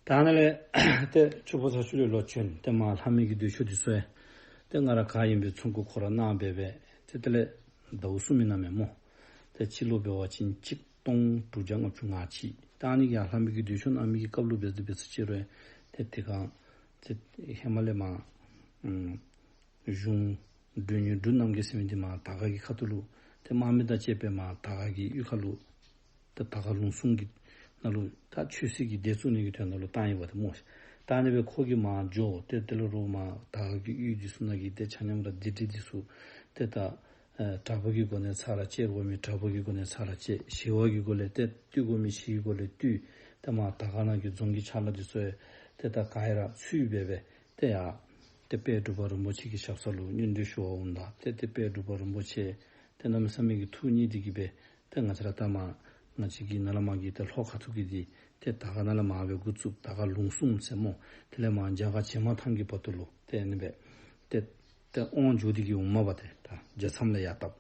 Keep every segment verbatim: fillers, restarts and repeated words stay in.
ད་ཨ་ནཱ་ལས་ཏེ་ཆུ་ཕོ་ཚ་ཆུ་ལས་ལོག་བྱོན། ཏེ་མར་ལྷ་མོའི་གི་འདོད་ཆུ་འདི་ཚུ་ཡང་ཏེ་ང་ར་ག་ཨིན་པའི་ཚོང་ཁུ་ཁོ་ར་གནང་སྦེ་སྦེ་ཏེ་དེ་ལས་ཟླཝ་གསུམ་ཨིན་ན་མས་སྨོ། ཏེ་སྤྱི་ལོ་འབད་བ་ཅིན་གཅིག་སྟོང་དྲུག་བརྒྱ་ལྔ་བཅུ་ང་གཅིག། ད་ཨ་ནི་གི་ཡང་ལྷ་མོའི་གི་འདོད་ཆུ་གནང་མི་གི་སྐབས་ལུ་འབད་དེ་འབད་ས་ཅིག་རུང་ཏེ་དེ་སྒང་ཏེ་ཧེ་མ་ལས་མར་ཨམ་གཞུང་མགྲོན་གཉེར་འབྲུག་རྣམ་རྒྱལ་ཟེར་མི་འདི་མར་དར་དཀར་གྱི་ཁ་ཐུག་ལུ་ཏེ་དམག་མི་དང་བཅས་སྦེ་མར་དར་དཀར་གྱི་གཡུས་ཁ་ལུ་ཏེ་དར་དཀར་ལུང་གསུམ་གྱི་ནང་ལུ་ད་ཆོས་སྲིད་ཀྱི་སྡེ་བཙུགས་ནི་གི་དོན་དག་ལུ་བཏང་ཡི་པ་ཏེ་སྨོ། ད་ཨ་ནི་སྦེ་ཁོ་གིས་མར་འགྱོ་སྟེ་དེ་ལས་རུང་མར་དར་དཀར་གྱི་གཡུས་འདི་ཚུ་ནང་གི་ཏེ་ཆ་མཉམ་ར་སྡེ་ཁྲི་འདི་ཚུ་ཏེ་ད་ཨེ་དྲག་པོ་གི་སྒོ་ནས་ཚར་ར་བཅད། རོགས་མི་དྲག་པོ་གི་སྒོ་ནས་ཚར་ར་བཅད། ཞི་བ་གི་སྒོ་ལས་ཏེ་བཏུལ་དགོ་མི་ཞི་བའི་སྒོ་ལས་བཏུལ། ཏེ་མར་དར་དཀར་ནང་གི་རྫོང་གི་ཕྱག་ལཱ་འདི་ཚུ་ཡང་ཏེ་ད་ག་ར་ཚུད་སྦེ་སྦེ་ཏེ་ཡར་ཏེ་དཔལ་འབྲུག་པ་རིན་པོ་ཆེ་གི་ཞབས་ས་ལུ་སྙན་སྒྲོན་ཞུ་བར་འོངམ་ད་ཏེ་ཏེ་དཔལ་འབྲུག་པ་རིན་པོ་ཆེ་ཏེ་གནམ་མེད་ས་མེད་ཀྱི་ཐུགས་མཉེས་ཏེ་གིས་སྦེ་ཏེ་ང་བཅས་ར་ད་མར་ང་བཅས་ཀྱི་ནཱ་ལས་མར་གྱི་ཏེ་ལྷོ་ཁ་ཐུག་གི་འདི་ཏེ་དར་དཀར་ནང་ལས་མར་སྦེ་འགོ་བཙུགས། དར་དཀར་ལུང་གསུམ་ཟེར་སྨོ། དེ་ལས་མར་རྒྱ་གར་བྱེ་མ་ཐང་གི་བར་དུ་ལུ་ཏེ་ཨ་ནི་སྦེ་ཏེ་ཏེ་དབང་འགྱོ་སྟེ་གིས་འོངམ་མས་པ་ཏེ། ད་རྒྱ་མཚམས་ལས་ཡར་བཏབ།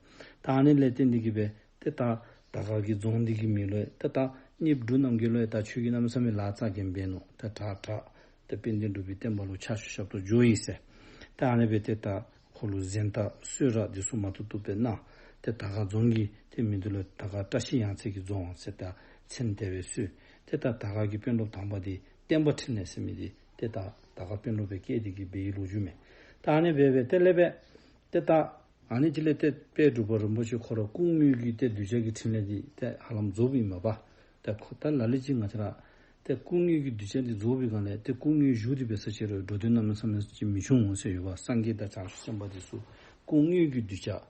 ད་ཨ་ནི་ལས་བརྟེན་ཏེ་གིས་སྦེ་ཏེ་ད་དར་དཀར་གྱི་རྫོང་འདི་གི་མིང་ལུ་ཡང་ཏེ་ད་གཉེརཔ་འབྲུག་རྣམ་རྒྱལ་ལུ་ཡང་ད་ཁྱོད་ཀྱིས་གནམ་མེད་ས་མེད་ལཱ་རྩ་འགེངས་འབད་ནུག། ད་དྲག་དྲག་ཏེ་དཔལ་ལྡན་འབྲུག་པའི་བསྟན་པ་ལུ་ཕྱག་ཞུ་ཞབས་ཏོག་འགྱོ་ཡི་ཟེར། ད་ཨ་ནི་སྦེ་ཏེ་ད་ཁོ་ལུ་གཟེངས་རྟགས་གསོལ་རས་འདི་ཚུ་མ་ཐུབ་ཐུབ་སྦེ་གནང་། ཏེ་དར་དཀར་རྫོང་གི་ཏེ་མིང་འདི་ལུ་དར་དཀར་བཀྲ་ཤིས་ཡང་རྩེ་གི་རྫོང་ཟེར་ད་མཚན་དེ་སྦེ་གསོལ། ཏེ་ད་དར་དཀར་གྱི་དཔོན་སློབ་དང་པ་འདི་བསྟན་པ་འཕྲིན་ལས་ཟེར་མི་འདི་ཏེ་ད་དར་དཀར་དཔོན་སློབ་སྦེ་བསྐོས་ཏེ་གིས་འབད་བའི་ལོ་རྒྱུས་མས། ད་ཨ་ནི་སྦེ་སྦེ་དེ་ལས་སྦེ་ཏེ་ད་ཨ་ནི་དེ་ལས་ཏེ་དཔལ་འབྲུག་པ་རིན་པོ་ཆེ་ཁོ་ར་སྐུ་དངོས་ཀྱི་ཏེ་གདུལ་བྱ་གི་འཕྲིན་ལས་འདི་ཏེ་ཧ་ལམ་རྫོགསཔ་ཨིན་མས་པ། ཏེ་ཁོ་ད་ལ་ལུ་ཅིག་ང་བཅས་ར་ཏེ་སྐུ་དངོས་ཀྱི་གདུལ་བྱ་འདི་རྫོགས་པའི་སྒང་ལས་ཏེ་སྐུ་དངོས་བཞུགས་ཏེ་འབད་ས་ཅིག་རུང་འགྲོ་དོན་གནམ་མེད་ས་མེད་ཅིག་མི་འབྱུང་ཟེར་ཡོད་པ། སངས་རྒྱས་དང་བྱང་ཆུབ་སེམས་དཔའ་འདི་ཚུ་སྐུ་དངོས་ཀྱི་གདུལ་བྱ།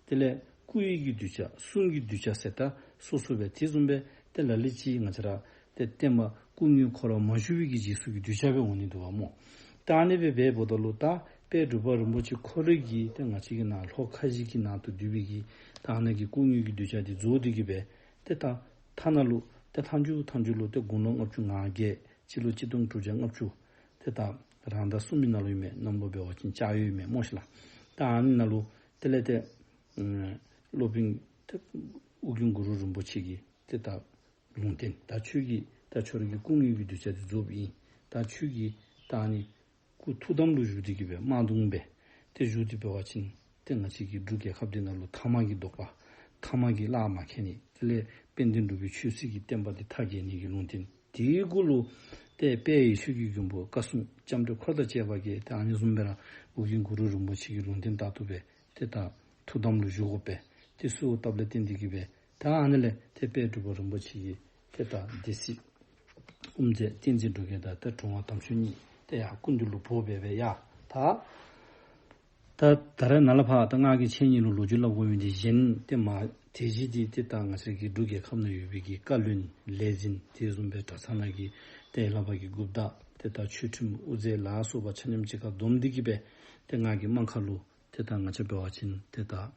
དེ་ལས་སྐུ་ཡི་གི་གདུལ་བྱ། གསུང་གི་གདུལ་བྱ་ཟེར་ད་སོ་སོ་སྦེ། དེ་བཟུམ་སྦེ་ཏེ་ལ་ལུ་ཅིག་ང་བཅས་ར་ཏེ་བསྟན་པ་སྐུ་དངོས་ཁོ་ར་མ་བཞུགས་པའི་གི་རྗེས་སུ་གི་གདུལ་བྱ་སྦེ་འོང་ནི་འདུག་པ་སྨོ། ད་ཨ་ནི་སྦེ་འབདཝ་ད་ལུ་ད་དཔལ་འབྲུག་པ་རིན་པོ་ཆེ་ཁོ་རའི་གི་ཏེ་ང་བཅས་ཀྱི་ནཱ་ལྷོ་ཁ་བཞི་གི་ནང་དུ་འདུས་པའི་གི་ད་ཨ་ནི་གི་སྐུ་དངོས་ཀྱི་གདུལ་བྱ་འདི་རྫོགས་ཏེ་གིས་སྦེ་ཏེ་ད་ཐ་ན་ལུ་ཏེ་མཐའ་མཇུག་མཐའ་མཇུག་ལུ་ཏེ་དགུང་ལོ་ལྔ་བཅུ་ང་བརྒྱད། སྤྱི་ལོ་གཅིག་སྟོང་དྲུག་བརྒྱ་ལྔ་བཅུ། ཏེ་ད་རང་ཟླ་གསུམ་པའི་ནང་ལུ་ཨིན་མས། གནམ་ལོ་འབད་བ་ཅིན་ལྕགས་ཡོས་ཨིན་མས་སྨོ་ཤིག་ལགས། ད་ཨ་ནི་ནང་ལུ་དེ་ལས་ཏེ་ཨམ་སློབ་དཔོན་ཏེ་ཨོ་རྒྱན་གུ་རུ་རིན་པོ་ཆེ་གིས་ཏེ་ད་ལུང་བསྟན། ད་ཁྱོད་ཀྱི་ད་ཁྱོད་ར་གི་སྐུ་དངོས་ཀྱི་གདུལ་བྱ་འདི་རྫོགསཔ་ཨིན། ད་ཁྱོད་ཀྱིས་ད་ཨ་ནི་སྐུ་ཐུགས་དམ་ལུ་བཞུགས་ཏེ་གིས་སྦེ་དམར་གདུང་སྦེ་ཏེ་བཞུགས་ཏེ་འབད་བ་ཅིན་ཏེ་ང་བཅས་ཀྱི་འབྲུག་རྒྱལ་ཁབ་འདི་ནང་ལུ་ཐ་མག་གི་དོགས་པ་ཐ་མག་གིས་གླགས་མ་ཁེལ་ནི། དེ་ལས་དཔལ་ལྡན་འབྲུག་པའི་ཆོས་སྲིད་ཀྱི་བསྟན་པ་འདི་མཐའ་རྒྱས་ནི་གི་ལུང་བསྟན། དེའི་གུ་ལུ་ཏེ་དཔལ་ཡེ་ཤེས་ཀྱི་མགོན་པོ་བཀའ་སྲུང་ལྕམ་དྲལ་འཁོར་དང་བཅས་པ་གིས་ཏེ་ཨ་ནི་བཟུམ་སྦེ་ར་ཨོ་རྒྱན་གུ་རུ་རིན་པོ་ཆེ་གི་ལུང་བསྟན་ལྟར་དུ་སྦེ་ཏེ་ད་ཐུགས་དམ་ལུ་བཞུགས་དགོ་པས། ཏེ་གསོལཝ་བཏབ་ལས་བརྟེན་ཏེ་གིས་སྦེ་ད་ཨ་ནི་ལས་ཏེ་དཔལ་འབྲུག་པ་རིན་པོ་ཆེ་གིས་ཏེ་ད་སྡེ་སྲིད་དབུ་མཛད་བསྟན་འཛིན་འབྲུག་རྒྱལ་དང་ཏེ་དྲུང་པ་དམ་ཆོས་གཉིས་ཏེ་ཡར་སྐུ་མདུན་ལུ་འབོ་སྦེ་སྦེ་ཡ། ད་ད་ད་རེས་ནཱ་ལས་ཕར་ད་ང་གིས་ཁྱེད་གཉིས་ལུ་ལོ་རྒྱུས་སླབ་དགོ་མི་འདི་གཞན་ཏེ་མ་དེ་གཞི་འདི་ཏེ་ད་ང་བཅས་ཀྱི་འབྲུག་རྒྱལ་ཁབ་ནང་ཡོད་པའི་གི་བཀའ་བློན་ལས་འཛིན་དེ་བཟུམ་སྦེ་གྲྭ་ཚང་ནང་གི་ཏེ་ལྷ་པ་གི་འགོ་བདག་ཏེ་ད་ཆོས་ཁྲིམས་དབུ་མཛད་ལ་སོགས་པ་ཆ་མཉམ་གཅིག་ཁར་བསྡོམས་ཏེ་གིས་སྦེ་ཏེ་ང་གིས་དམངས་ཁ་ལུ་ཏེ་ད་ང་བཅས་འབད་བ་ཅིན་ཏེ་ད་ཨེ་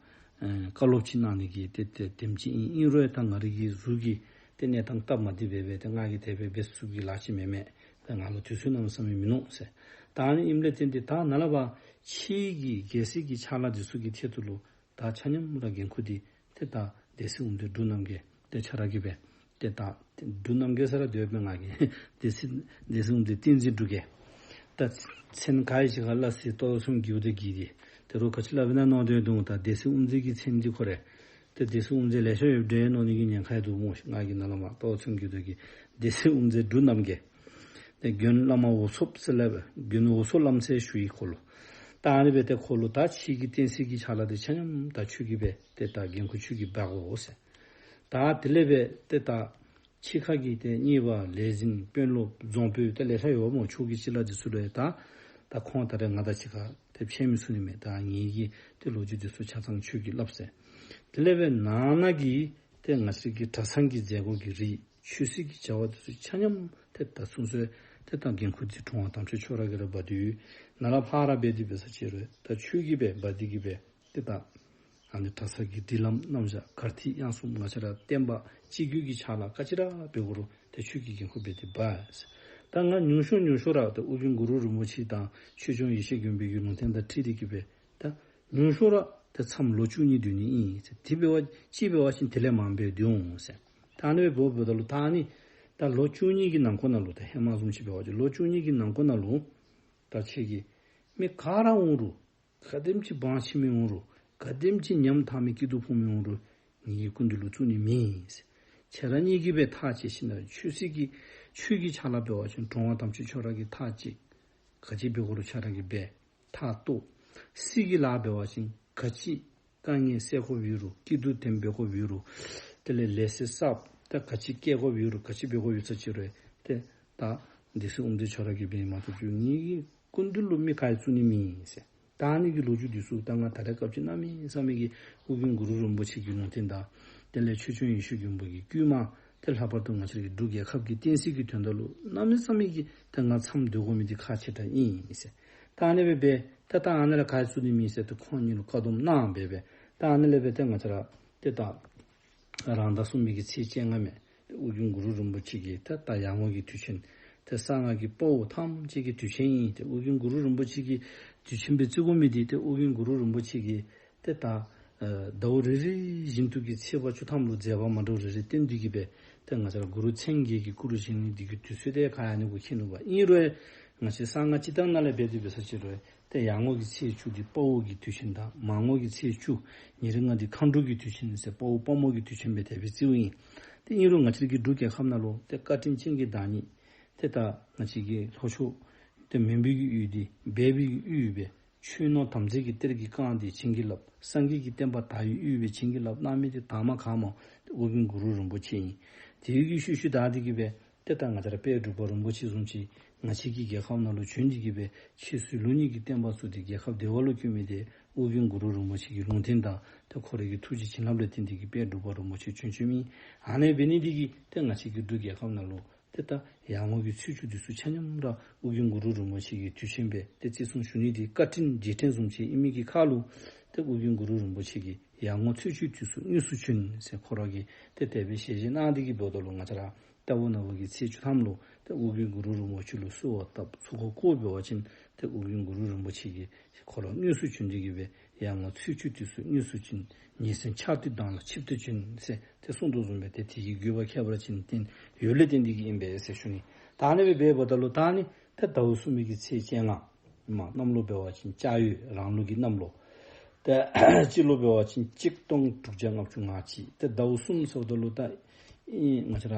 བཀའ་སློབ་ཅིག་གནང་ནི་གི་ཏེ་ཏེ་དེམ་ཅིག་ཨིན། ཨིན་རུང་ད་ང་རའི་གི་གཟུགས་ཀྱི་ཏེ་གནས་སྟངས་སྟབས་མ་བདེ་སྦེ་སྦེ་ཏེ་ང་གིས་དེ་སྦེ་འབད་ཚུགས་ཀྱི་ལཱ་ཅིག་མེན་མས། ཏེ་ང་ལུ་དུས་ཚོད་གནམ་མེད་ས་མེད་མིན་ནུག་ཟེར། ད་ཨ་ནི་ཨིནམ་ལས་བརྟེན་ཏེ་ད་ནཱ་ལས་ཕར་ཕྱི་གི་རྒྱལ་སྲིད་ཀྱི་ཕྱག་ལཱ་འདི་ཚུ་གི་ཐད་དུ་ལུ་ད་ཆ་མཉམ་ར་འགན་ཁུར་འདི་ཏེ་ད་སྡེ་སྲིད་དབུ་མཛད་འབྲུག་རྣམ་རྒྱལ་ཏེ་ཁྱོད་ར་གིས་སྦེ་ཏེ་ད་འབྲུག་རྣམ་རྒྱལ་ཟེར་ར་དེ་སྦེ་ང་གིས་སྡེ་སྲིད་སྡེ་སྲིད་དབུ་མཛད་བསྟན་འཛིན་འབྲུག་རྒྱལ། ད་མཚན་ག་ཡི་ཅིག་ཁར་སླབ་ཟེར་ཏོག་ཙམ་གི་འོ་དེ་གི་དེ། ད་རུང་ག་ཅི་སླབ་ཨིན་ན་མནོ་སྟེ་འདུག། ད་སྡེ་སྲིད་དབུ་མཛད་ཀྱི་མཚན་འདི་ཁོ་ར་ཏེ་སྡེ་སྲིད་དབུ་མཛད་ལེ་ཤ་ཡོདཔ་འདྲས་མནོ་ནི་གི་ཉེན་ཁ་ཡང་འདུག་སྨོ་ཤིག། ང་གིས་ནཱ་ལས་མར་ཏོག་ཙམ་གི་འོ་དེ་གི་སྡེ་སྲིད་དབུ་མཛད་འབྲུག་རྣམ་རྒྱལ། ཏེ་དགོན་བླ་མ་འོབ་མཚོ་ཟེར་སླབ་པས། དགོན་འོབ་མཚོ་བླམ་ཟེར་ཞུ་ཡི་ཁོ་ལུ། ད་ཨ་ནི་སྦེ་ཏེ་ཁོ་ལུ་ད་ཕྱི་གི་བསྟན་སྲིད་ཀྱི་ཕྱག་ལཱ་འདི་ཆ་མཉམ་ད་ཁྱོད་ཀྱིས་སྦེ་ཏེ་ད་འགན་ཁུར་ཁྱོད་ཀྱིས་འབག་དགོ་ཟེར། ད་དེ་ལས་སྦེ་ཏེ་ད་ཕྱི་ཁ་གི་ཏེ་གཉེར་པ་ལས་འཛིན་དཔོན་སློབ་རྫོང་དཔོན་ཏེ་ལེ་ཤ་ཡོད་སྨོ། ཕྱོགས་ཀྱི་སྤྱི་བླ་འདི་ཚུ་ལུ་ཡང་ད་ད་ཁོང་ད་རེས་ང་དང་གཅིག་ཁར་ཏེ་ཕྱད་མི་ཚུགས་ནི་མས། ད་ངེ་གི་ཏེ་ལོ་རྒྱུས་འདི་ཚུ་ཆ་ཚང་ཁྱོད་ཀྱིས་སླབ་ཟེར། དེ་ལས་སྦེ་ནང་ན་གི་ཏེ་ང་བཅས་ཀྱི་གྲྭ་ཚང་གི་མཛད་སྒོ་གི་རིགས་ཆོས་སྲིད་ཀྱི་བྱ་བ་འདི་ཚུ་ཆ་མཉམ་ཏེ་ད་ཚུན་ཚོད་ཏེ་ད་འགན་ཁུར་འདི་དྲུང་པ་དམ་ཆོས་ཁྱོད་ར་གིས་ར་འབག་སྟེ་ཡོད། ནཱ་ལས་ཕར་ར་འབད་དེ་འབད་ས་ཅིག་རུང་ད་ཁྱོད་ཀྱིས་སྦེ་འབག་སྟེ་གིས་སྦེ་ཏེ་ད་ཨ་ནི་གྲྭ་ཚང་གི་སྒྲིག་ལམ་རྣམ་གཞག་གར་ཐིག་དབྱངས་གསུམ་ང་བཅས་ར་བསྟན་པ་གཅིག་གྱུར་གྱི་ཕྱག་ལཱ་ག་ཅི་ར་འབད་དགོ་རུང་ཏེ་ཁྱོད་ཀྱིས་འགན་ཁུར་འབད་དེ་འབག་ཟེར། ད་ང་ཉུང་ཤོས་ཉུང་ཤོས་ར་ཏེ་ཨོ་རྒྱན་གུ་རུ་རིན་པོ་ཆེ་དང་ཆོས་སྐྱོང་ཡེ་ཤེས་མགོན་པོའི་གི་ལུང་བསྟན་དང་འཁྲིལ་ཏེ་གིས་སྦེ་ད་ཉུང་ཤོས་ར་ཏེ་མཚམས་ལོ་བཅུ་གཉིས་སྡོད་ནི་ཨིན་ཟེར། དེ་འབད་བ་ཅིན་འབད་བ་ཅིན་དེ་ལས་མང་སྦེ་སྡོད་འོང་ཟེར། ད་ཨ་ནི་སྦེ་འབདཝ་ད་ལུ་ད་ཨ་ནི་ ད་ལོ་བཅུ་གཉིས་ཀྱི་ནང་འཁོད་ནང་ལུ་ད་ཧེ་མ་བཟུམ་ཅིག་འབད་བ་ཅིན་ལོ་བཅུ་གཉིས་ཀྱི་ནང་འཁོད་ནང་ལུ་ད་ཁྱེད་ཀྱིས་མི་ག་ར་འོང་རུང་ག་དེམ་ཅིག་དབང་ཆེ་མི་འོང་རུང་ག་དེམ་ཅིག་ཉམ་ཐག་མི་སྐྱིད་སྡུག་ཕོག་མི་འོང་རུང་ངེ་གི་སྐུ་མདུན་ལུ་བཙུགས་ནི་མེད་ཟེར། ཁྱེད་ར་གཉིས་ཀྱིས་སྦེ་ཐག་བཅད་ཞིནམ་ལས་ཆོས་སྲིད་ཀྱི་ཆོས་ཀྱི་ཆ་ལུ་འབད་བ་ཅིན་གྲོང་པ་དམ་ཆོས་ཁྱོད་ར་གིས་ཐག་བཅད། ག་ཅི་འབད་དགོ་རུང་ཁྱོད་ར་གིས་འབད་ཐག་བཏོག། སྲིད་ཀྱི་ལཱ་འབད་བ་ཅིན་ག་ཅི་དཀའ་ངལ་སེལ་དགོཔ་ཡོད་རུང་སྐྱིད་སྡུག་དེམ་འབད་དགོཔ་ཡོད་རུང་དེ་ལས་ལས་སེལ་གསརཔ་ད་ག་ཅི་བཀལ་དགོཔ་ཡོད་རུང་ག་ཅི་འབད་དགོཔ་ཡོད་ས་ཅིག་རུང་ཏེ་ད་སྡེ་སྲིད་དབུ་མཛད་ཁྱོད་ར་གིས་འབད་མ་གཏོགས་ངེ་གི་སྐུ་མདུན་ལུ་མི་ག་ཡང་བཙུགས་ནི་མེད་ཟེར། ད་ཨ་ནི་གི་ལོ་རྒྱུས་འདི་ཚུ་ད་ང་ད་རེས་སྐབས་ཅིག་གནམ་མེད་ས་མེད་ཀྱི་ཨོ་རྒྱན་གུ་རུ་རིན་པོ་ཆེ་གི་ལུང་བསྟན་དང་དེ་ལས་ཆོས་སྐྱོང་ཡེ་ཤེས་མགོན་པོ་གི་བསྐུལ་མ་དེ་ལྷག་པར་དུ་ང་བཅས་ར་གི་འབྲུག་རྒྱལ་ཁབ་ཀྱི་བསྟན་སྲིད་ཀྱི་དོན་དག་ལུ་གནམ་མེད་ས་མེད་ཀྱི་ད་ང་མཚམས་སྡོད་དགོ་མི་འདི་ཁག་ཆེ་དྲགས་ཨིན་ཟེར། ད་ཨ་ནི་སྦེ་འབད་ད་ད་ཨ་ནི་ལས་ག་ཡང་བཙུགས་ནི་མེད་ཟེར་ཏེ་ཁོང་གཉིས་ལུ་བཀའ་སྡོམ་གནང་སྦེ་འབད་ད་ཨ་ནི་ལས་འབད་ཏེ་ང་བཅས་ར་ཏེ་ད་རང་ཟླ་གསུམ་པའི་གི་ཚེས་བཅོ་ལྔ་མས། ཏེ་ཨོ་རྒྱན་གུ་རུ་རིན་པོ་ཆེ་གི་ཏེ་ད་ཡར་ངོ་གི་དུས་ཆེན་ཏེ་གསང་སྔགས་ཀྱི་དཔའ་བོ་ཐམས་ཅད་ཀྱི་དུས་ཆེན་ཨིན། ཏེ་ཨོ་རྒྱན་གུ་རུ་རིན་པོ་ཆེ་གི་དུས་ཆེན་སྦེ་བརྩི་དགོ་མི་འདི་ཏེ་ཨོ་རྒྱན་གུ་རུ་རིན་པོ་ཆེ་གི་ཏེ་ད་ཨ་ཟླཝ་རེ་རེ་བཞིན་དུ་གི་ཚེས་པ་བཅུ་ཐམ་ལུ་མཛད་པ་མ་འདྲཝ་རེ་རེ་བསྟན་ཏེ་གི་སྦེ་ཏེ་ང་བཅས་ར་གུ་རུ་མཚན་བརྒྱད་ཀྱི་སྐུ་རུ་བཞེངས་ནི་འདི་གི་དུས་ཚོད་དེ་ག་ཡང་ཨ་ནི་གུ་ཁེལ་ནུག་པ། ཨིན་རུང་ང་བཅས་གསང་སྔགས་སྤྱིར་བཏང་ནང་ལས་འབད་དེ་འབད་ས་ཅིག་རུང་ཏེ་ཡར་ངོ་གི་ཚེས་བཅུ་འདི་དཔའ་བོ་གི་དུས་ཆེན་དང་མར་ངོ་གི་ཚེས་བཅུ་ཉེར་ལྔ་འདི་མཁའ་འགྲོ་གི་དུས་ཆེན་ཟེར་དཔའ་བོ་དཔའ་མོ་གི་དུས་ཆེན་སྦེ་དེ་སྦེ་བརྩིཝ་ཨིན། ཏེ་ཨིན་རུང་ང་བཅས་ར་གི་འབྲུག་རྒྱལ་ཁབ་ནང་ལུ་ཏེ་བཀའ་དྲིན་ཅན་གྱི་བདག་ཉིད་ཏེ་ད་ང་བཅས་ཀྱི་ལྷོ་ཕྱོགས་ཏེ་མོན་པའི་གི་ཡུལ་འདི་སྦས་པའི་གི་ཡུལ་སྦེ་ཆོས་ནོར་དམ་རྫས་ཀྱི་གཏེར་གྱིས་བཀང་སྟེ་བྱིན་གྱིས་བརླབས། སངས་རྒྱས་ཀྱི་བསྟན་པ་དར་བའི་ཡུལ་སྦེ་བྱིན་གྱིས་བརླབས་གནང་མི་འདི་དང་པ་ག་སྨོ། ཏེ་ཨོ་རྒྱན་གུ་རུ་རིན་པོ་ཆེ་ཨིན། དེ་གི་ཤུལ་ཤུལ་བདའ་སྟེ་གི་སྦེ་ཏེ་ད་ང་བཅས་ར་དཔལ་འབྲུག་པ་རིན་པོ་ཆེ་བཟུམ་ཅིག་ང་བཅས་ཀྱི་རྒྱལ་ཁབ་ནང་ལུ་བྱོན་ཏེ་གི་སྦེ་ཕྱི་སོ་ལུ་ཉིད་ཀྱི་བསྟན་པ་བཙུགས་ཏེ་རྒྱལ་ཁབ་བདེ་བ་ལུ་བཀོད་མི་འདི་ཨོ་རྒྱན་གུ་རུ་རིན་པོ་ཆེ་གི་ལུང་བསྟན་དང་ཏེ་ཁོ་རའི་གི་ཐུགས་རྗེ་བྱིན་རླབས་ལུ་བརྟེན་ཏེ་གི་དཔལ་འབྲུག་པ་རིན་པོ་ཆེ་བྱོན་བྱོནམ་ཨིན། ཨ་ནི་འབད་ནི་འདི་གིས་ཏེ་ང་བཅས་ཀྱི་འབྲུག་རྒྱལ་ཁབ་ནང་ལུ་ཏེ་ད་ཡར་ངོ་གི་ཚེས་བཅུ་འདི་ཚུ་ཆ་མཉམ་ར་ཨོ་རྒྱན་གུ་རུ་རིན་པོ་ཆེ་གི་དུས་ཆེན་སྦེ་ཏེ་བརྩི་སྲུང་ཞུ་ནི་འདི་བཀའ་དྲིན་རྗེས་དྲན་བཟུམ་ཅིག་ཨིན་མི་གི་ཁར་ལུ་ཏེ་ཨོ་རྒྱན་གུ་རུ་རིན་པོ་ཆེ་གིས་ཡར་ངོ་ཚེས་བཅུའི་དུས་སུ་དངོས་སུ་བྱོན་ཟེར་ཁོ་ར་གིས་ཏེ་དེ་སྦེ་ཞལ་བཞེས་གནང་སྟེ་གི་འབདཝ་ད་ལུ་ང་བཅས་ར་ལྟ་བུ་ན་བུ་གི་ཚེས་བཅུ་ཐམ་ལུ་ཏེ་ཨོ་རྒྱན་གུ་རུ་རིན་པོ་ཆེ་ལུ་གསོལ་བ་བཏབ་ཚུགས་ཁོ་བཀོད་འབད་བ་ཅིན་ཏེ་ཨོ་རྒྱན་གུ་རུ་རིན་པོ་ཆེ་གིས་ཁོ་ར་དངོས་སུ་བྱོན་ཏེ་གི་སྦེ་ཡར་ངོ་ཚེས་བཅུ་དུས་སུ་དངོས་སུ་བྱོན། ཉིན་མཚན་ཆར་དུས་མདངས་ལ་ཆིབས་ཏེ་བྱོན་ཟེར་ཏེ་གསུངས་དོ་བཟུམ་སྦེ་ཏེ་དེ་གི་དགོས་པ་ཁྱད་པར་ཅན་བསྟན་ཡོད་ལས་བརྟེན་ཏེ་གི་ཨིན་པས་ཟེར་ཞུ་ནི། ད་ཨ་ནི་སྦེ་འབདཝ་ད་ལུ་ད་ཨ་ནི་ཏེ་ཟླཝ་གསུམ་པའི་གི་ཚེས་བཅོ་ལྔ་མ་གནམ་ལོ་འབད་བ་ཅིན་ལྕགས་ཡོས་རང་ལུགས་ཀྱི་གནམ་ལོ། ཏེ་སྤྱི་ལོ་འབད་བ་ཅིན་གཅིག་སྟོང་དྲུག་བརྒྱ་ལྔ་བཅུ་ང་གཅིག། ཏེ་ཟླཝ་གསུམ་ཟེརཝ་ད་ལུ་ད་ཨིན་ང་བཅས་ར་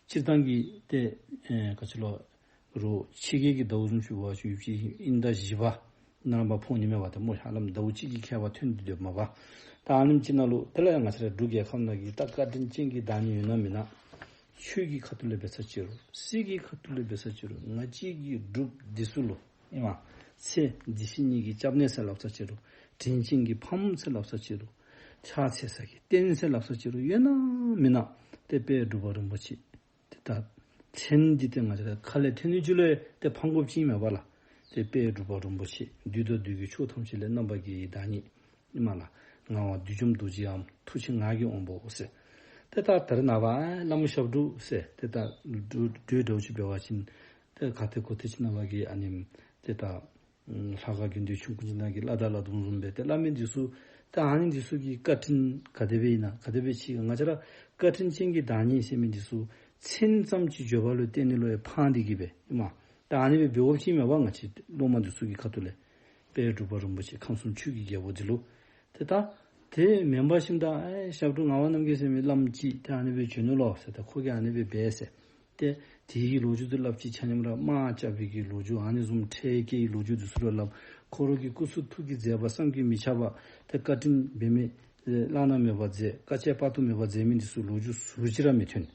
སྤྱིར་བཏང་གི་ཏེ་ཨེ་ག་ཅི་ལོ་རུང་ཕྱི་རྒྱལ་གྱི་ཟླཝ་བཟུམ་ཅིག་འབད་བ་ཅིན་ཡུལ་ཕྱོགས་དབྱིན་ཟླ་བཞི་པ་ནང་ལུ་ཕོག་ནི་མས་པ། ཏེ་སྨོ་ཧ་ལམ་ཟླཝ་གཅིག་གི་ཁྱད་པར་ཐོན་ཏེ་སྡོདཔ་མས་པ། ད་ཨ་ནེམ་ཅིག་ནང་ལུ་དེ་ལས་ཡང་ང་བཅས་ར་འབྲུག་རྒྱལ་ཁབ་ནང་གི་ད་བཀའ་དྲིན་ཅན་གྱི་བདག་ཉིད་ཡོད་ན་མེད་ན་ཆོས་ཀྱི་ཁ་ཐུག་ལས་འབད་ས་ཅིག་རུང་སྲིད་ཀྱི་ཁ་ཐུག་ལས་འབད་ས་ཅིག་རུང་ང་བཅས་ཀྱི་འབྲུགཔ་འདི་ཚུ་ལུ་ཨིན་མས། ཚེ་འདི་ཕྱི་གཉིས་ཀྱི་སྐྱབས་གནས་ཟེར་སླབ་ས་ཅིག་རུང་དྲིན་ཅན་གྱི་ཕམ་ཟེར་སླབ་ས་ཅིག་རུང་ཕྱག་འཚལ་ས་གི་རྟེན་ཟེར་སླབ་ས་ཅིག་རུང་ཡོད་ན་མེད་ན་ཏེ་དཔལ་འབྲུག་པ་རིན་པོ་ཆེ་ཏེ་ད་མཚན་འདི་ཏེ་ང་བཅས་ར་ཁ་ལས་ཐོན་ནི་ཅིག་ལུ་ཏེ་ཕངས་དགོཔ་ཅིག་མེད་པ་ལགས། ཏེ་དཔལ་འབྲུག་པ་རིན་པོ་ཆེ་བདུད་དང་བདུད་ཀྱི་ཕྱོགས་ཐམས་ཅད་ལས་རྣམ་པར་རྒྱལ་བའི་བདག་ཉིད་ཨིན་མས་ལགས། ངག་དབང་བདུད་འཇོམས་རྡོ་རྗེའམ་ཐུགས་རྗེ་ངག་གི་དབང་པོ་ཟེར། ཏེ་ད་ད་རེས་ནངས་པ་བླམ་ཞབས་དྲུང་ཟེར་ཏེ་ད་འགྲོ་འགྲོ་འདྲཝ་ཅིག་འབད་བ་ཅིན་ཏེ་ག་ཏེ་གོ་ཏེ་ཅིག་ནང་པ་གི་ཨ་ནེམ་ཏེ་ད་ལྷ་ཁང་དགེ་འདུན་ཆུང་ཀུ་ཅིག་ནང་གི་བླ་དྭགས་བླ་སྡོམ་བཟུམ་སྦེ་ཏེ་བླ་མའི་འདི་ཚུ་ད་ཨ་ནི་འདི་ཚུ་གི་བཀའ་དྲིན་ག་དེ་སྦེ་ཨིན་ན་ག་དེ་སྦེ་ཅིག་ང་བཅས་ར་བཀའ་དྲིན་ཅན་གྱི་བདག་ཉིད་ཟེར་མི་འདི་ཚུ་མཚན་ཙམ་ཅིག་བརྗོད་པ་ལུ་བརྟེན་ནི་ལུ་ཡང་ཕངས་ཏེ་གི་སྦེ་ཨིན་མས། ད་ཨ་ནི་སྦེ་འབད་དགོཔ་ཅིག་མེད་པ། ང་བཅས་སློབ་མ་འདི་ཚུ་གི་ཁ་ཐུག་ལས་དཔལ་འབྲུག་པ་རིན་པོ་ཆེ་ཁམས་གསུམ་ཆོས་ཀྱི་རྒྱལ་པོ་འདི་ལུ་ཏེ་ད་དེ་མེན་པར་ཞིནམ་ད་ཨེ་ཞབས་དྲུང་ངག་དབང་རྣམ་རྒྱལ་ཟེར་མི་བླམ་ཅིག་ཏེ་ཨ་ནི་སྦེ་བྱོན་ནུག་ལོ་ཟེར། ད་ཁོ་གིས་ཨ་ནི་སྦེ་འབད་ཟེར། ཏེ་དེ་གི་ལོ་རྒྱུས་འདི་སླབ་ཅི། ཆ་མཉམ་ར་དམག་རྐྱབ་པའི་གི་ལོ་རྒྱུས་ཨ་ནི་བཟུམ་འཕྲལ་སྐྱེལ་གྱི་ལོ་རྒྱུས་འདི་ཚུ་ར་སླབ། ཁོ་ར་གི་སྐུ་གསུང་ཐུགས་ཀྱི་མཛད་པ་བསམ་གྱིས་མི་ཁྱབ་པ་ཏེ་བཀའ་དྲིན་འབད་མི་བླ་ན་མེད་པ་མཛད། དཀའ་སྤྱད་དཔག་ཏུ་མེད་པ་མཛད་མི་འདི་ཚུ་ལོ་རྒྱུས་ཟུར་ཅིག་ར་མི་ཐོན།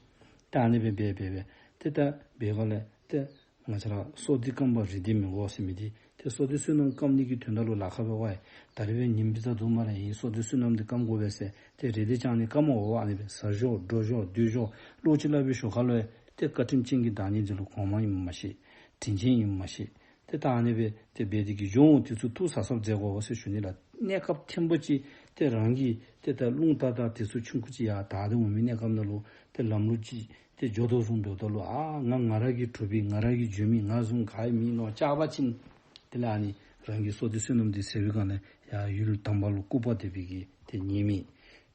ཏེ་ཨ་ནི་སྦེ་འབད་འབད་འབད་ཏེ་ད་འབད་ག་ལས་ཏེ་ང་བཅས་ར་བསོད་བདེ་རྐང་པར་རིགས་བདེ་མི་དགོ་ཟེར་མི་འདི་ཏེ་བསོད་བདེ་བསོད་ནམས་སྐམ་ནི་གི་དོན་དག་ལུ་ལཱ་ཁག་འབད་བ་ཡི། ད་རེས་འབད་ཉིནམ་འདི་ད་དུམ་གྲ་རེ་ཨིན། བསོད་བདེ་བསོད་ནམས་འདི་སྐམ་དགོ་པས་ཟེར་ཏེ་རེ་འདོད་ཅིག་ནི་སྐམ་མ་འོང་པར་ཨ་ནི་སྦེ་ཟ་ཞོར་འགྲོ་ཞོར་སྡོད་ཞོར་བློ་ཅིག་སླབ་པའི་ཞོར་ཁ་ལུ་ཏེ་བཀའ་དྲིན་ཅན་གྱི་བདག་ཉིད་འདི་ལུ་གོང་མ་ཨིནམ་མ་ཤེས། དྲིན་ཅན་ཨིནམ་མ་ཤེས། ཏེ་ད་ཨ་ནི་སྦེ་ཏེ་འབད་དེ་གི་འགྱོ་འོང་། དེ་ཚུ་ཐུགས་གཟབ་གཟབ་མཛད་དགོ་ཟེར་ཞུ་ནི་ལགས། གནས་སྐབས་ཐེངས་པོ་ཅིག་ཏེ་རང་གིས་ཏེ་ད་རླུང་རྟ་དང་དེ་ཚུ་ཆུང་ཀུ་ཅིག་ཡར་དྲག་སྟེ་འོང་མི་གནས་སྐབས་ནང་ལུ་ཏེ་ལམ་ལུགས་ཅིག་ཏེ་འགྱོ་དོ་བཟུམ་འབདཝ་ད་ལུ་ཨ་ང་ང་ར་གིས་གྲུབ་པའི་ང་ར་གིས་འགྱོ་མི་ང་བཟུམ་ག་ཡང་མེད་མནོ་བཅག་པ་ཅིན་དེ་ལས་ཨ་ནི་རང་གི་བསོད་བདེ་བསོད་ནམས་འདི་ཟད་པའི་སྒང་ལས་ཡར་ཡུལ་དམ་པ་ལུ་སྐུར་པ་འདེབས་པའི་གི་ཏེ་ཉེས་དམིགས་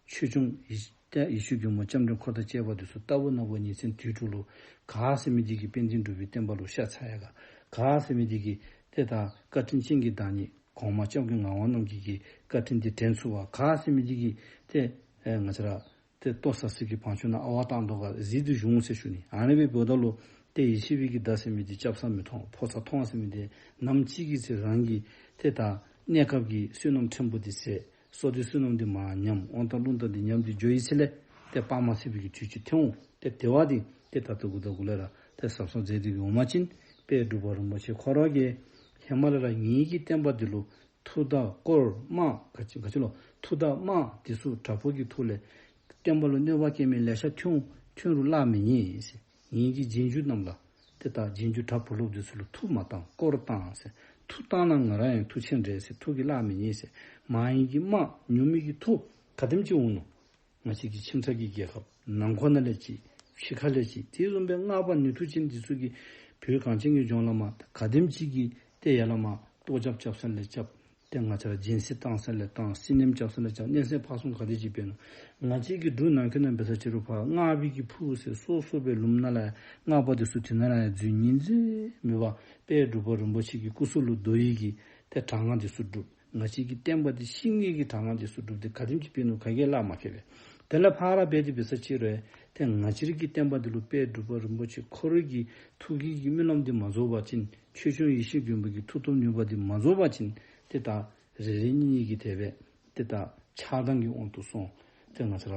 ཆོས་སྐྱོང་ཡི་ ཏེ་ཡེ་ཤེས་མགོན་པོ་ལྕམ་དྲལ་འཁོར་དང་བཅས་པ་འདི་ཚུ་ལྟ་བུ་ན་བུ་ཉིན་མཚན་དུས་དྲུག་ལུ་ག་ཟེར་མི་འདི་གིས་དཔལ་ལྡན་འབྲུག་པའི་བསྟན་པ་ལུ་ཤ་ཚ་ཡ་ག། ག་ཟེར་མི་འདི་གིས་ཏེ་ད་བཀའ་དྲིན་ཅན་གྱི་བདག་ཉིད་གོང་མ་སྐྱབས་མགོན་ངག་དབང་རྣམ་རྒྱལ་གྱི་བཀའ་དྲིན་འདི་དྲན་ཚུགས་པ། ག་ཟེར་མི་འདི་གིས་ཏེ་ཨེ་ང་བཅས་ར་ཏེ་ལྟོ་ཟ་ས་གི་བང་ཆུང་ནང་ཨ་ཝ་བཏང་དོ་ག་གཟིགས་ཏེ་བཞུགས་འོང་ཟེར་ཞུ་ནི། ཨ་ནི་སྦེ་འབདཝ་ད་ལུ་ཏེ་ཡེ་ཤེས་པའི་གི་མདའ་ཟེར་མི་འདི་རྐྱབ་ས་མི་མཐོང་ཕོག་ས་མཐོང་ཟེར་མི་འདི་ནམ་ཅིག་གི་ཚེ་རང་གི་ཏེ་ད་གནས་སྐབས་ཀྱི་བསོད་ནམས་ཕྲན་བུ་འདི་ཟད། བསོད་བདེ་བསོད་ནམས་འདི་མར་ཉམས། དབང་ཐང་རླུང་རྟ་འདི་ཉམས་ཏེ་འགྱོ་ཡི་ཚེ་ལས་ཏེ་དཔག་མ་ཚད་པའི་གི་དུས་ཅིག་ཐོན་འོང་། ཏེ་དེ་བ་འདི་ཏེ་ད་ལྟོ་གུ་ད་གུ་ལས་ར་ཏེ་གཟབ་གཟབ་མཛད་དེ་གི་འོང་པ་ཅིན་དཔལ་འབྲུག་པ་རིན་པོ་ཆེ་ཁོ་ར་གིས་ཧེ་མ་ལས་ར་ངེ་གི་བསྟན་པ་འདི་ལུ་མཐུ་དང་དཀོར་དམག་ག་ཅི་ག་ཅི་ལོ་མཐུ་དང་དམག་འདི་ཚུ་དྲག་པོ་གི་ཐོག་ལས་བསྟན་པ་ལུ་གནོད་པ་བསྐྱལ་མི་ལེ་ཤ་ཐོན་ཐོན་རུང་གླགས་མི་རྙེད་ཟེར། ངེ་གི་རྗེས་འཇུག་རྣམས་ལ་ཏེ་ད་རྗེས་འཇུག་གྲྭ་བུ་སློབ་འདི་ཚུ་ལུ་མཐུ་མ་བཏང་དཀོར་བཏང་ཟེར། མཐུ་བཏང་ན་ང་ར་ཡང་མཐུ་ཆེན་རེད་ཟེར། མཐུ་གིས་གླགས་མི་རྙེད་ཟེར། མ་ཡིན་གྱི་དམག་ཉུང་མི་གི་མཐུ་ག་དེམ་ཅིག་འོང་ནུག། ང་བཅས་ཀྱི་ཁྱིམ་ཚང་གི་རྒྱལ་ཁབ་ནང་འཁོད་ནང་ལས་ཅིག་ཕྱི་ཁ་ལས་ཅིག་དེ་བཟུམ་སྦེ་སྔགས་པ་ནུས་མཐུ་ཅན་འདི་ཚུ་གིས་བོད་གངས་ཅན་གྱི་ལྗོངས་ལས་མར་ག་དེམ་ཅིག་གི་ཏེ་ཡར་ལས་མར་གཏོར་རྒྱག་རྐྱབ་ས་ལས་རྐྱབ། ཏེ་ང་བཅས་ར་སྦྱིན་སྲེག་བཏང་ས་ལས་བཏང་། སྲི་མནན་རྐྱབ་ས་ལས་རྐྱབ། མནན་ས་ཕར་ཚུར་ག་དེ་ཅིག་འབད་ནུག། ང་བཅས་ཀྱི་འབྲུག་ནང་འཁོད་ནང་འབད་ས་ཅིག་རུང་ཕར་སྔགས་པའི་གི་ཕུག་ཟེར་སོ་སོ་སྦེ་ལུངམ་ནང་ལས་སྔགས་པ་འདི་ཚུ་དེ་ནང་ལས་འཛུལ་ཉན་འཛུལ་མེད་པར་དཔལ་འབྲུག་པ་རིན་པོ་ཆེ་གི་སྐུ་གཟུགས་ལུ་བསྡོ་ཡི་གི་ཏེ་དྲག་སྔགས་འདི་ཚུ་སྒྲུབ། ང་བཅས་ཀྱི་བསྟན་པ་འདི་བཤིག་ནི་གི་དྲག་སྔགས་འདི་ཚུ་སྒྲུབ་སྟེ་ག་དེམ་ཅིག་འབད་ནུག་ག་གིས་གླགས་མ་ཁེལ་བས། དེ་ལས་ཕར་འབད་དེ་འབད་ས་ཅིག་རུང་ཏེ་ང་བཅས་རའི་གི་བསྟན་པ་འདི་ལུ་དཔལ་འབྲུག་པ་རིན་པོ་ཆེ་ཁོ་རའི་གི་ཐུགས་ཀྱི་གི་སྨོན་ལམ་འདི་མ་རྫོགས་པ་ཅིན་ཆོས་སྐྱོང་ཡེ་ཤེས་མགོན་པོ་གི་མཐུ་སྟོབས་ནུས་པ་འདི་མ་རྫོགས་པ་ཅིན་ཏེ་ད་རེ་རེ་གཉིས་གཉིས་ཀྱིས་དེ་སྦེ་ཏེ་ད་ཆགས་སྡང་གི་དབང་དུ་སོང་། ཏེ་ང་བཅས་ར་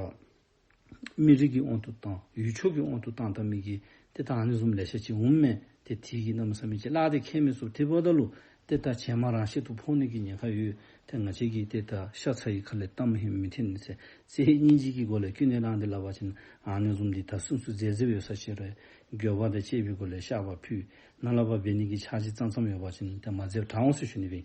མི་རིགས་ཀྱི་དབང་དུ་བཏང་ཡུལ་ཕྱོགས་ཀྱི་དབང་དུ་བཏང་བཏང་མི་གི་ཏེ་ད་ཨ་ནི་བཟུམ་ལེ་ཤ་ཅིག་འོངམ་མས། ཏེ་དེ་གིས་གནམ་མེད་ས་མེད་ཅིག་གླགས་དེ་ཁེལ་མི་ཚུགས། དེ་འབདཝ་ད་ལུ་ཏེ་ད་བྱེ་སྨྲ་རང་གཤེད་དུ་ཕོག་ནི་གི་ཉེན་ཁ་ཡོད། ཏེ་ང་བཅས་ཀྱིས་ཏེ་ད་ཤ་ཚ་ཡི་ཁ་ལས་གཏམ་ཧིང་མི་འཐེན་ཟེར་སེམས་སྙིང་རྗེ་གི་སྒོ་ལས་ཀུན་ནས་བསླངས་ཏེ་སླབ་པ་ཅིན་ཨ་ནི་བཟུམ་འདི་ད་སུ་སུ་མཛད་མཛདཔ་ཡོད་ས་ཅིག་རུང་འགྱོད་པ་དང་བཅས་པའི་སྒོ་ལས་བཤགས་པ་ཕུལ། ནཱ་ལས་ཕར་འབད་ནི་གི་འཆར་གཞི་ཙམ་ཙམ་ཡོད་པ་ཅིན་ཏེ་མ་མཛདཔ་དྲག་འོང་ཟེར་ཞུ་ནི་སྦེ།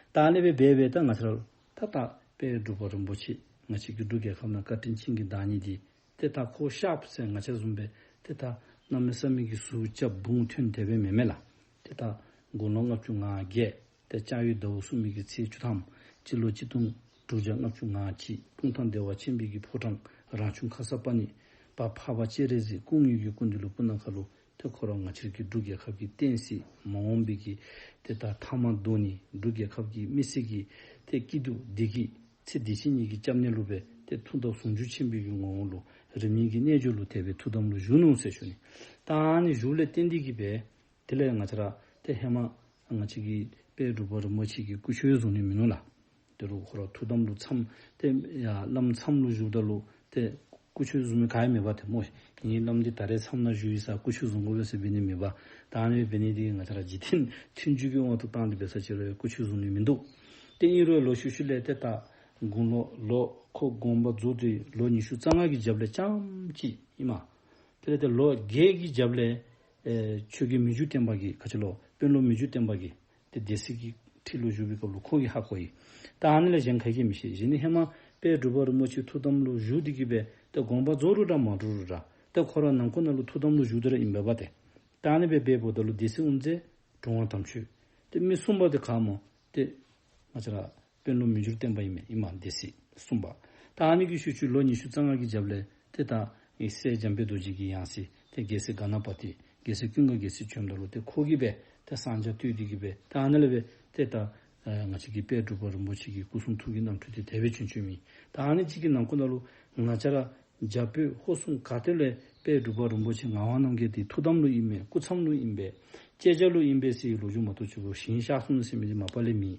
ད་ཨ་ནི་སྦེ་འབད་འབད་ད་ང་བཅས་ར་ད་ད་དཔལ་འབྲུག་པ་རིན་པོ་ཆེ་ང་བཅས་ཀྱི་འབྲུག་རྒྱལ་ཁབ་ནང་བཀའ་དྲིན་ཅན་གྱི་བདག་ཉིད་འདི་ཏེ་ད་ཁོ་གཤགསཔ་ཟེར་ང་བཅས་བཟུམ་སྦེ་ཏེ་ད་གནམ་མེད་ས་མེད་ཀྱི་ཟུག་རྐྱབ་དབུགས་ཐོན་དེ་སྦེ་མེན་མས་ལགས། ཏེ་ད་དགུང་ལོ་ལྔ་བཅུ་ང་བརྒྱད་ཏེ་ལྕགས་ཡོས་ཟླཝ་གསུམ་པའི་གི་ཚེས་བཅུ་ཐམ་སྤྱི་ལོ་གཅིག་སྟོང་དྲུག་བརྒྱ་ལྔ་བཅུ་ང་གཅིག་སྤུངས་ཐང་བདེ་བ་ཆེན་པོའི་གི་ཕོ་བྲང་རང་བྱུང་ཁར་ས་པ་ཎི་པ་འཕགས་པ་སྤྱན་རས་གཟིགས་སྐུ་དངོས་ཀྱི་སྐུ་མདུན་ལུ་སྤུ་ན་ཁ་ལུ་ཏེ་ཁོ་ར་ང་བཅས་ཀྱི་འབྲུག་རྒྱལ་ཁབ་ཀྱི་བསྟན་སྲིད་མ་འོངས་པའི་གི་ཏེ་ད་མཐའ་མ་དོ་ནི་འབྲུག་རྒྱལ་ཁབ་ཀྱི་མི་སེར་གྱི་ཏེ་སྐྱིད་སྡུག་བདེ་སྐྱིད་ཚེ་འདི་ཕྱི་གཉིས་ཀྱི་སྐྱབས་གནས་ལུ་སྦེ་ཏེ་མཐུ་སྟོབས་ཟུང་འཇུག་ཆེན་པོའི་གི་ངོ་བོ་ལུ་རིམ་གཉིས་ཀྱི་རྣལ་འབྱོར་ལུ་དེ་སྦེ་ཐུགས་དམ་ལུ་བཞུགས་ནུག་ཟེར་ཞུ་ནི། ད་ཨ་ནི་བཞུགས་ལས་བརྟེན་ཏེ་གི་སྦེ་དེ་ལས་ང་བཅས་ར་ཏེ་ཧེ་མ་ང་བཅས་ཀྱི་དཔལ་འབྲུག་པ་རིན་པོ་ཆེ་གིས་སྐུ་མཆོད་བཟུང་ནི་མིན་ནུག་ལགས། དེ་རུང་ཁོ་ར་ཐུགས་དམ་ལུ་མཚམས་ཏེ་ཡར་བླམ་མཚམས་ལུ་བཞུགསཔ་ད་ལུ་ཏེ་སྐུ་མཆོད་བཟུང་མི་ག་ཡང་མེད་པ་ཏེ་སྨོ། ངེའི་བླམ་འདི་ད་རེས་མཚམས་ནང་བཞུགས་ཡི་ས་སྐུ་མཆོད་བཟུང་དགོ་པས་ཟེར་འབད་ནི་མེད་པ། ད་ཨ་ནི་འབད་ནི་འདི་ང་བཅས་ར་འཇིག་རྟེན་མཐུན་འཇུག་གི་དབང་དུ་བཏང་སྟེ་འབད་ས་ཅིག་རུང་སྐུ་མཆོད་བཟུང་ནི་མིན་འདུག། ཏེ་ཨིན་རུང་ལོག་ཤུལ་ཤུལ་ལས་ཏེ་ད་དགུང་ལོ་ལོ་ཁོ་དགོངས་པ་རྫོགས་ཏེ་ལོ་ཉི་ཤུ་རྩ་ལྔ་གི་རྒྱབ་ལས་རྐྱངམ་ཅིག་ཨིན་མས། དེ་ལས་ཏེ་ལོ་བརྒྱད་ཀྱི་རྒྱབ་ལས་ཨེ་ཆོས་རྒྱལ་མི་འགྱུར་བརྟན་པ་གིས་ག་ཅི་ལོ་དཔོན་སློབ་མི་འགྱུར་བརྟན་པ་གིས་ཏེ་སྡེ་སྲིད་ཀྱི་ཁྲི་ལུ་བཞུགས་པའི་སྐབས་ལུ་ཁོ་གིས་ཧ་གོ་ཡི། ད་ཨ་ནི་ལས་གཞན་ག་གིས་མི་ཤེས། གཞན་ནི་ཧེ་མ་དཔལ་འབྲུག་པ་རིན་པོ་ཆེ་ཐུགས་དམ་ལུ་བཞུགས་ཏེ་གི་སྦེ་ཏེ་དགོངས་པ་རྫོགས་རུང་འདྲ་མ་འགྲུབ་རུང་འདྲ་ཏེ་ཁོ་ར་ནང་ཁོག་ནང་ལུ་ཐུགས་དམ་ལུ་བཞུགས་ཏེ་ར་ཨིན་པས་པ་ཏེ། ད་ཨ་ནི་སྦེ་འབདཝ་ད་ལུ་སྡེ་སྲིད་དབུ་མཛད་དྲུང་པ་དམ་ཆོས་ཏེ་མི་གསུམ་པ་འདི་ག་སྨོ་ཏེ་ང་བཅས་ར་དཔོན་སློབ་མི་འགྱུར་བརྟན་པ་ཨིན་མས། ཨིན་མས་སྡེ་སྲིད་གསུམ་པ། ད་ཨ་ནི་གི་ཤུལ་ཤུལ་ལོ་ཉི་ཤུ་རྩ་ལྔ་གི་རྒྱབ་ལས་ཏེ་ད་ཨེ་སྲས་འཇམ་དཔལ་རྡོ་རྗེ་གི་ཡང་སྲིད་ཏེ་རྒྱལ་སྲས་ག་ན་པ་ཏི་རྒྱལ་སྲས་ཀུན་དགའ་རྒྱལ་མཚན་བྱོནམ་ད་ལུ་ཏེ་ཁོ་གིས་སྦེ་ཏེ་གསང་རྒྱ་བཏོད་དེ་གི་སྦེ་ད་ཨ་ནི་ལས་སྦེ་ཏེ་ད་ཨེ་ང་བཅས་ཀྱི་དཔལ་འབྲུག་པ་རིན་པོ་ཆེ་གི་སྐུ་གསུང་ཐུགས་ཀྱི་རྣམ་འཕྲུལ་འདི་དེ་སྦེ་བྱོན་བྱོནམ་ཨིན། ད་ཨ་ནི་གཅིག་གི་ནང་ཁོག་ནང་ལུ་ང་བཅས་ར་རྒྱ་བོད་ཧོར་གསུམ་ག་ཏེ་ལས་དཔལ་འབྲུག་པ་རིན་པོ་ཆེ་ངག་དབང་རྣམ་རྒྱལ་འདི་ཐུགས་དམ་ལུ་ཨིན་མས། སྐུ་མཚམས་ལུ་ཨིན་པས། བཅད་རྒྱ་ལུ་ཨིན་པས་ཟེར་ལོ་རྒྱུས་མ་གཏོགས་ཅིག་གུ་ཞིང་གཤེགས་སོང་ཟེར་མི་འདི་མ་པ་ལས་མེད།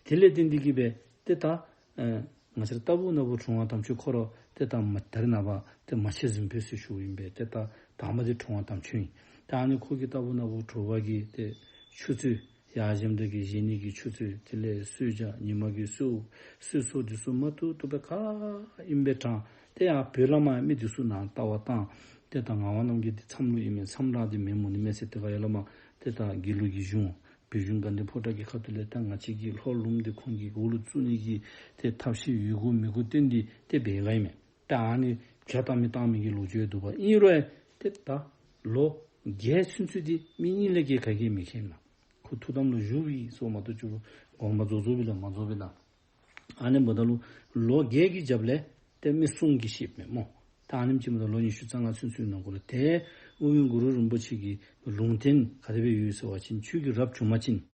དེ་ལས་བརྟེན་ཏེ་གི་སྦེ་ཏེ་ད་ཨེ་ང་བཅས་ར་ལྟ་བུ་ན་བུ་དྲུང་པ་དམ་ཆོས་ཁོ་ར་ཏེ་ད་མ་ད་རེས་ནངས་པ་ཏེ་མ་ཆེན་གཟིམ་དཔོན་ཟེར་ཞུཝ་ཨིན་པས། ཏེ་ད་དང་པ་འདི་དྲུང་པ་དམ་ཆོས་ཨིན། ད་ཨ་ནི་ཁོ་གིས་ལྟ་བུ་ན་བུ་དྲུང་པ་གི་ཏེ་ཆུ་ཚོད་ཡར་བཞེངས་ཏེ་གི་བཞེངས་ནི་གི་ཆུ་ཚོད་དེ་ལས་གསོལ་ཇ་ཉི་མ་གི་གསོལ་གསོལ་ཚོགས་འདི་ཚུ་མ་ཐུབ་ཐུབ་སྦེ་ག་ཨིནམ་སྦེ་དྲངས། ཏེ་ཡར་བོད་ལས་མར་མི་འདི་ཚུ་ནཱ་ལྟ་བར་བཏང་། ཏེ་ད་ངག་དབང་རྣམ་རྒྱལ་འདི་མཚམས་ལུ་ཨིན་མས། མཚམས་ར་འདི་མེན་མོ་ནི་མས་ཟེར་ཏེ་ག་ཡར་ལས་མར་ཏེ་ད་དགེ་ལུགས་ཀྱི་གཞུང་བོད་གཞུང་དགའ་ལྡན་ཕོ་བྲང་གི་ཁ་ཐུག་ལས་ད་ང་བཅས་ཀྱི་ལྷོ་ལུངམ་འདི་ཁོང་གི་འོག་ལུ་བཙུགས་ནི་གི་ཏེ་ཐབས་ཤེས་ཡོད་དགུ་མེད་དགུ་བཏོན་ཏེ་ཏེ་འབད་ག་ཨིན་མས། ད་ཨ་ནི་བྱ་བཏང་མི་བཏང་མི་གི་ལོ་རྒྱུས་འདུག་པ། ཨིན་རུང་ཏེ་ད་ལོ་བརྒྱད་ཚུན་ཚོད་འདི་མི་གཉིས་ལས་བརྒལ་ག་གིས་མི་མཁྱེན་ལགས། ཁོ་ཐུགས་དམ་ལུ་བཞུགས་པའི་སོ་མ་གཏོགས་ཅིག་གུ་དགོངས་པ་རྫོགས་རྫོགས་པའི་ལས་མ་རྫོགས་པའི་ལས། ཨ་ནི་འབདཝ་ད་ལུ་ལོ་བརྒྱད་ཀྱི་རྒྱབ་ལས་ཏེ་མི་གསུམ་གྱིས་ཤེསཔ་མས་སྨོ། ད་ཨ་ནེམ་ཅིག་མ་གཏོགས་ལོ་ཉི་ཤུ་རྩ་ལྔ་ཚུན་ཚོད་ནང་འཁོད་ལུ་ཏེ་ཨོ་རྒྱན་གུ་རུ་རིན་པོ་ཆེ་གི་ལུང་བསྟན་ག་དེ་སྦེ་ཡོད་ཟེར་བ་ཅིན་ཆོས་ཀྱི་རབ་བྱུང་པ་ཅིན་